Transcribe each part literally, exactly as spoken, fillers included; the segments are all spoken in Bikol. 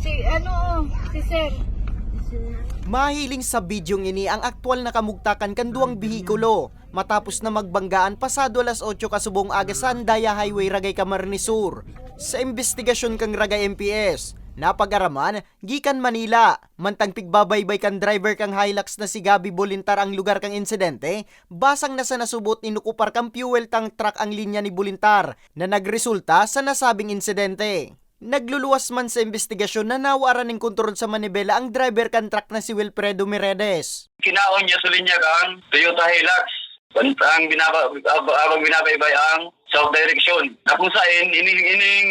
Si ano, si sir. Mahiling sa bidyong ini ang aktual na kamugtakan kan duwang behikulo matapos na magbanggaan pasado alas otso kasubong aga sa Andaya Highway, Ragay, Camarines Sur. Sa imbestigasyon kan Ragay M P S, napag-araman gikan Manila, mantang pigbabaybay kan driver kan Hilux na si Gabby Bolintar ang lugar kan insidente, basang na sa nasubot inokupar kan fuel tank truck ang linya ni Bolintar na nagresulta sa nasabing insidente. Nagluluwas man sa imbestigasyon na nawaran nin kontrol sa manibela ang driver kan truck na si Wilfredo Miredes. Kinaon niya sa linya kan Toyota Hilux. Ang binaba, habang binabaybay ang south direction. Na kung sain, ining, ining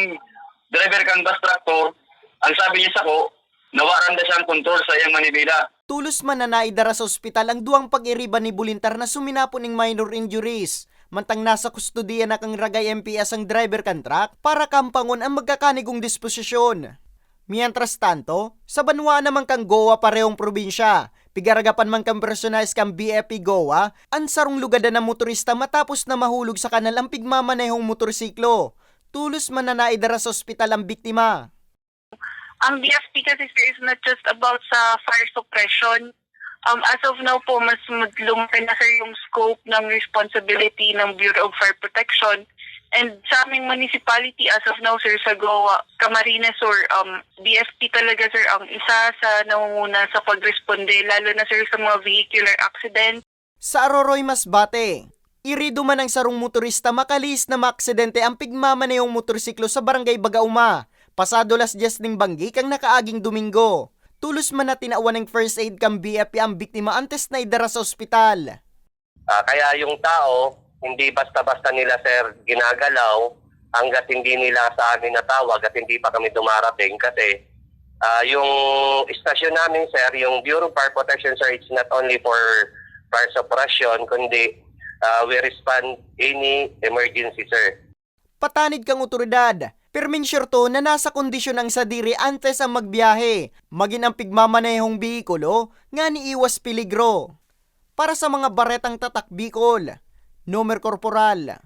driver kan bus tractor, ang sabi niya sako, nawaran na siyang kontrol sa iyang manibela. Tolos man na naidara sa ospital ang duwang pag-iriba ni Bolintar na suminapon ning minor injuries, mantang nasa kustodiya na kan Ragay M P S ang driver kan truck para kampangon ang magkakanigong disposisyon. Mientras tanto, sa banwaan naman kan Goa, parehong probinsya, pigaragapan man kan personahes kan B F P Goa an sarong lugadan na motorista matapos na mahulog sa kanal ang pigmamanehong motorsiklo. Tolos man na naidara sa ospital ang biktima. Ang B F P kasi, sir, is not just about sa fire suppression. Um, as of now po, mas lumaki na, sir, yung scope ng responsibility ng Bureau of Fire Protection. And sa aming municipality, as of now, sir, sa Goa, Camarines Sur, um, B F P talaga, sir, ang isa sa nangunguna sa pagresponde, lalo na, sir, sa mga vehicular accident. Sa Aroroy, Masbate, irido man ang sarong motorista makalihis na maaksidente ang pigmamanehong motorsiklo sa Barangay Bagauma, pasado las dyes ning banggi kan nakaaging Domingo. Tolos man na tinawan ning first aid kan B F P ang biktima antes na idara sa ospital. Ah, kaya yung tao, hindi basta-basta nila, sir, ginagalaw hanggat hindi nila sa amin natawag at hindi pa kami dumarating kasi ah, yung istasyon namin, sir, yung Bureau of Fire Protection, sir, it's not only for fire suppression, kundi ah, we respond any emergency, sir. Patanid kan otoridad, pirming siyerto na nasa kondisyon ang sadiri antes ang magbiyahe, magin ang pigmamanehong behikulo, ngani iwas peligro. Para sa mga Baretang Tatak Bicol, Nomer Corporal.